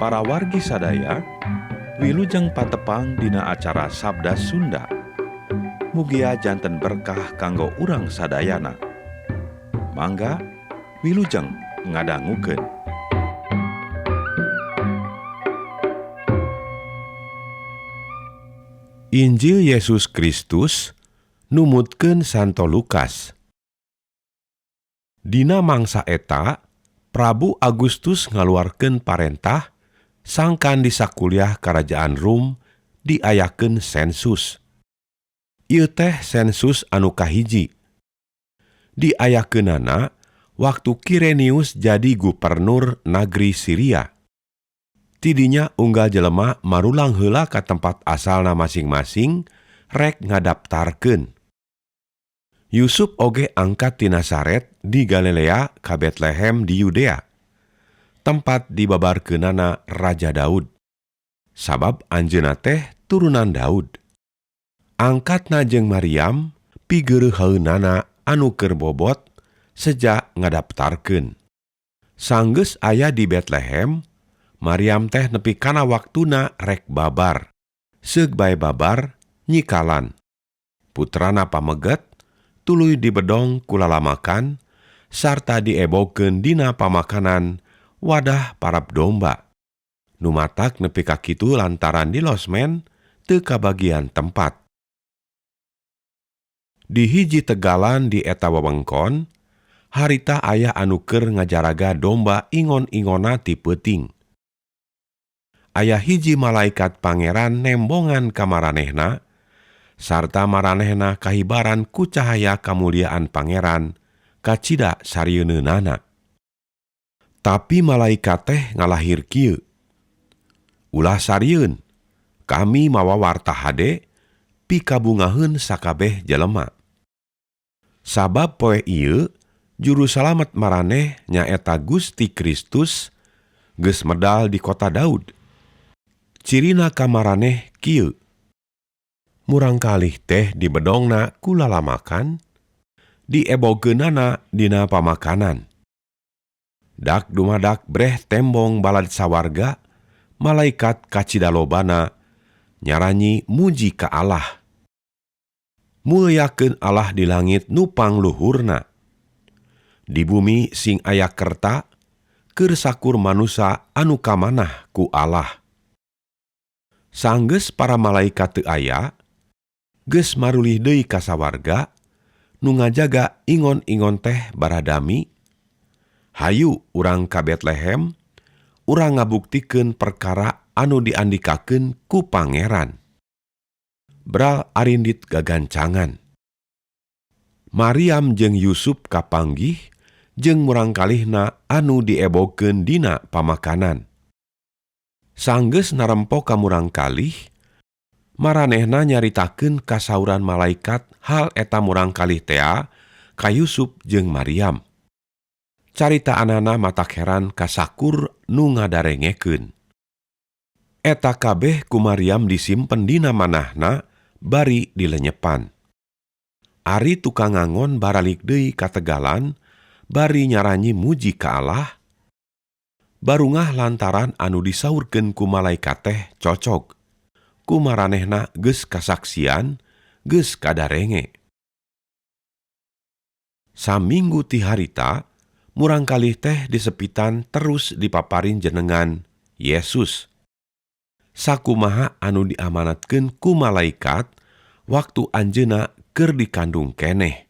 Para wargi sadaya, wilujeng patepang dina acara Sabda Sunda. Mugia janten berkah kanggo urang sadayana. Mangga wilujeng ngadangukeun. Injil Yesus Kristus numutkeun Santo Lukas. Dina mangsa eta, Prabu Agustus ngaluarkeun parentah sangkan di sakuliah Karajaan Rum diayakeun sensus. Ieu teh sensus anu kahiji. Diayakeunana waktu Kirenius jadi gubernur nagri Syria. Tidinya unggal jelema marulang heula ka tempat asalna masing-masing rek ngadaptarkeun. Yusuf oge angkat ti Nazaret di Galilea ka Betlehem di Yudea, tempat dibabarkeunana Raja Daud. Sabab anjeunna teh turunan Daud. Angkatna jeung Maryam pigeureuheunana anu keur bobot seja ngadaptarkeun. Sanggeus aya di Betlehem, Maryam teh nepi kana waktuna rek babar. Seug bae babar nyikalan. Putrana pameget tuluy dibedong ku lalamakan sarta diebokeun dina pamakanan wadah parab domba. Nu matak nepi ka kitu lantaran di losmen teu kabagian tempat. Di hiji tegalan di eta wewengkon, harita aya anu keur ngajaraga domba ingon-ingonna ti peuting. Aya hiji malaikat pangeran nembongan ka maranehna, sarta maranehna kahibaran ku cahaya kamuliaan pangeran kacida sarieunana. Tapi malaikat teh ngalahir kieu. Ulah sarieun, kami mawa warta hade pikabungaheun sakabeh jelema. Sabab poe ieu juru salamet maraneh nyaeta Gusti Kristus geus medal di kota Daud. Cirina ka maraneh kieu. Murangkalih teh dibedongna ku lalamakan, diebogeunana dina pamakanan. Dak dumadak breh tembong balad sawarga, malaikat kacida lobana nyaranyi muji ka Allah. Mulyakeun Allah di langit nu pangluhurna. Di bumi sing aya kerta, keur sakur manusa anu kamanah ku Allah. Sanggeus para malaikat teu aya, geus marulih deui ka sawarga, nu ngajaga ingon-ingon teh baradami, hayu urang ka Betlehem, urang ngabuktikeun perkara anu diandikakeun ku pangeran. Bral arindit gagancangan. Maryam jeung Yusuf kapanggih jeung murangkalihna anu diebokeun dina pamakanan. Sanggeus narempo ka murangkalih, maranehna nyaritakeun kasauran malaikat hal eta murangkalih tea ka Yusuf jeung Maryam. Caritaanana matak heran ka sakur nu ngadarengekeun. Eta kabeh ku Maryam disimpen dina manahna bari dilenyepan. Ari tukang ngangon baralik deui ka tegalan bari nyaranyi muji ka Allah. Barungah lantaran anu disaurkeun ku malaikat teh cocok. Ku maranehna geus kasaksian, geus kadarenge. Saminggu ti harita, murangkalih teh disepitan terus dipaparin jenengan Yesus. Sakumaha anu diamanatkeun ku malaikat waktu anjeunna keur dikandung keneh.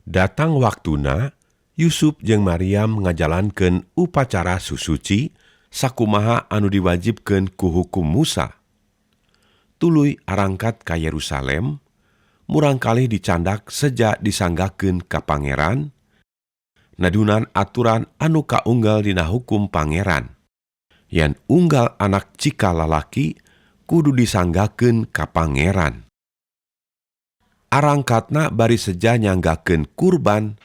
Datang waktuna, Yusuf jeung Maryam ngajalankeun upacara susuci sakumaha anu diwajibkeun ku hukum Musa. Tuluy arangkat ka Yerusalem, murangkalih dicandak seja disanggakeun ka pangeran, nadunan aturan anu kaunggal dina hukum pangeran. Yen unggal anak cikal lalaki kudu disanggakeun ka pangeran. Arangkatna bari seja nyanggakeun kurban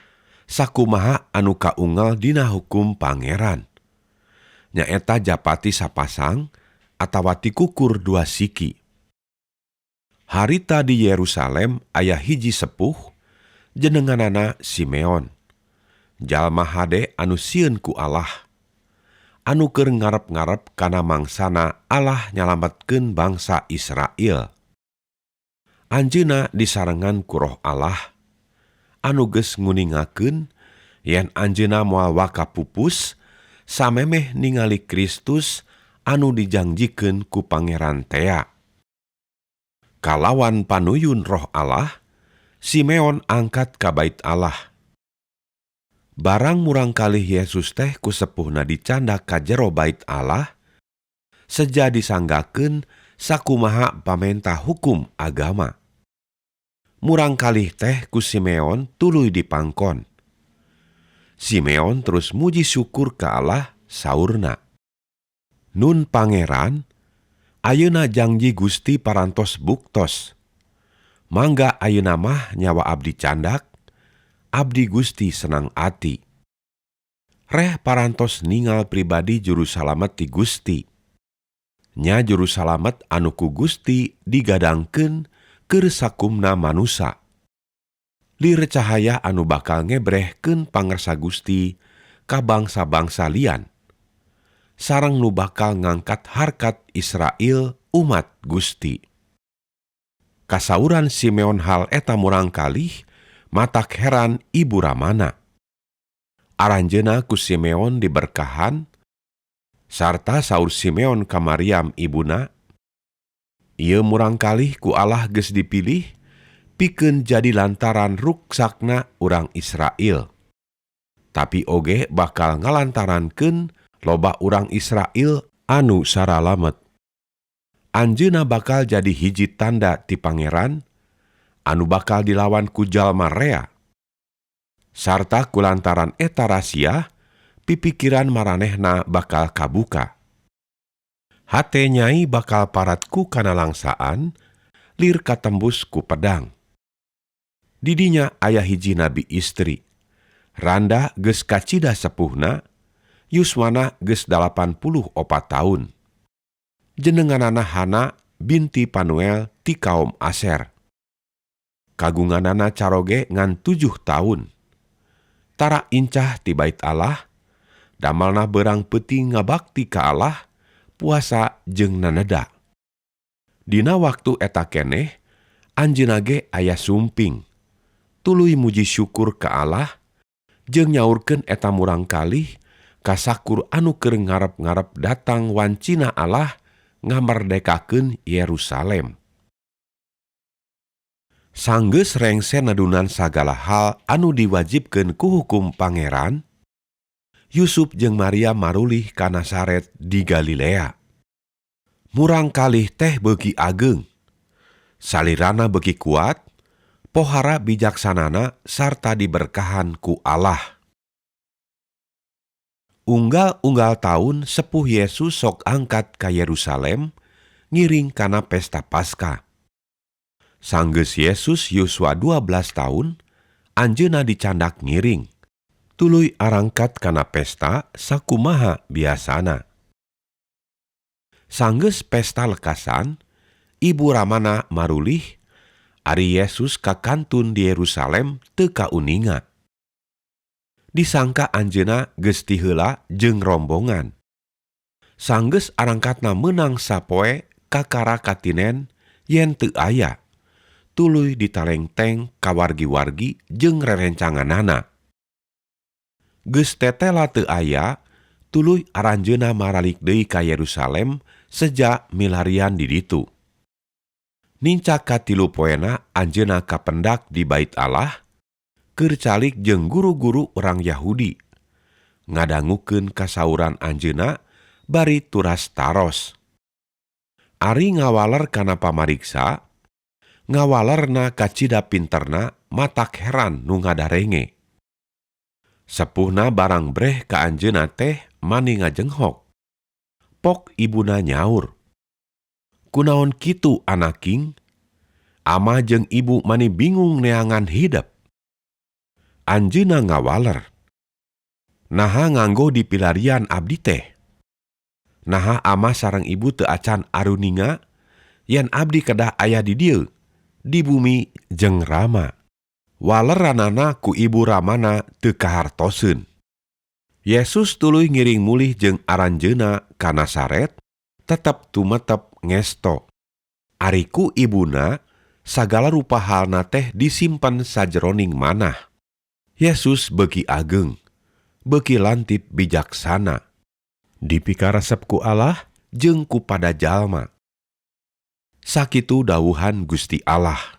sakumaha anu kaunggal dina hukum pangeran. Nyaeta japati sapasang atawa tikukur dua siki. Harita di Yerusalem aya hiji sepuh jenenganana Simeon. Jalma hade anu sieun ku Allah. anu keur ngarep-ngarep kana mangsana Allah nyalametkeun bangsa Israel. Anjeunna disarengan ku Roh Allah anu geus nguningakeun yen anjeunna moal waka pupus samemeh ningali Kristus anu dijangjikeun ku Pangeran tea. Kalawan panuyun Roh Allah, Simeon angkat ka Bait Allah. Barang murangkalih Yesus teh ku sepuhna dicandak ka jero Bait Allah, seja disanggakeun sakumaha pamentah hukum agama. Murangkalih teh ku Simeon tuluy dipangkon. Simeon terus muji syukur ka Allah saurna. Nun Pangeran, ayeuna jangji Gusti parantos buktos. Mangga ayeuna mah nyawa abdi candak, abdi Gusti senang ati. Reh parantos ningal pribadi juru salamet ti Gusti. Nya juru salamet anu ku Gusti digadangkeun keur sakumna manusa. Lir cahaya anu bakal ngebrehkeun pangersa Gusti ka bangsa-bangsa lian. Sareng nu bakal ngangkat harkat Israel umat Gusti. Kasauran Simeon hal eta murangkalih matak heran ibu ramana. Aranjeuna ku Simeon diberkahan, sarta saur Simeon ka Maryam ibuna, ieu murangkalih ku Allah geus dipilih pikeun jadi lantaran ruksakna urang Israel. Tapi oge bakal ngalantarankeun loba urang Israel anu saralamet. Anjeunna bakal jadi hiji tanda ti Pangeran anu bakal dilawan ku jalma rea. Sarta kulantaran eta rahasia, pipikiran maranehna bakal kabuka. Hate nyai bakal parat ku kanalangsaan, lir katembus ku pedang. Didinya aya hiji nabi istri. Randa geus kacida sepuhna, yuswana geus 84 tahun. Jenenganana Hana binti Panuel ti kaum Aser. Kagunganana caroge ngan 7 tahun. Tara incah ti Bait Allah, damalna berang peuting ngabakti ka Allah, puasa jeung naneda. Dina waktu eta keneh, anjeunna ge aya sumping. Tuluy muji syukur ka Allah, jeung nyaurkeun eta murangkalih ka sakur anu keur ngarep-ngarep datang wancina Allah ngamerdekakeun Yerusalem. Sanggeus rengse nadunan sagala hal anu diwajibkeun ku hukum Pangeran, Yusuf jeung Maria marulih ka Nasaret di Galilea. Murangkalih teh beuki ageng, salirana beuki kuat, pohara bijaksanana sarta diberkahan ku Allah. Unggal-unggal taun sepuh Yesus sok angkat ka Yerusalem ngiring kana pesta Paskah. Sanggeus Yesus yuswa 12 tahun, anjeunna dicandak ngiring. Tuluy arangkat kana pesta sakumaha biasana. Sanggeus pesta lekasan, ibu ramana marulih, ari Yesus kakantun di Yerusalem teu kauninga. Disangka anjeunna geus tiheula jeung rombongan. Sanggeus arangkatna meunang sapoe kakara katinen yen teu aya. Tuluy ditalengteng ka wargi-wargi jeung rerencanganana. Geus tetela teu aya, tuluy aranjeunna maralik deui ka Yerusalem seja milarian di ditu. Nincak ka 3 poena anjeunna kapendak di Bait Allah, keur calik jeung guru-guru urang Yahudi. Ngadangukeun kasauran anjeunna bari turas taros. Ari ngawaler kana pamariksa, ngawalerna kacida pinterna matak heran nu ngadarenge. Sepuhna barang breh ka anjeunna teh mani ngajenghok. Pok ibuna nyaur. Kunaon kitu anaking? Ama jeung ibu mani bingung neangan hidep. Anjeunna ngawaler. Naha nganggo dipilarian abdi teh. Naha ama sareng ibu teu acan aruninga yen abdi kedah aya di dieu, di bumi jeung Rama. Waleranana ku ibu Ramana teu kahartoseun. Yesus tuluy ngiring mulih jeung aranjeunna ka Nasaret, tetep tumetep ngesto. Ari ku ibuna sagala rupa halna teh disimpen sajeroning manah. Yesus beuki ageng, beuki lantip bijaksana. Dipikaresep ku Allah jeung ku pada jalma. Sakitu dawuhan Gusti Allah.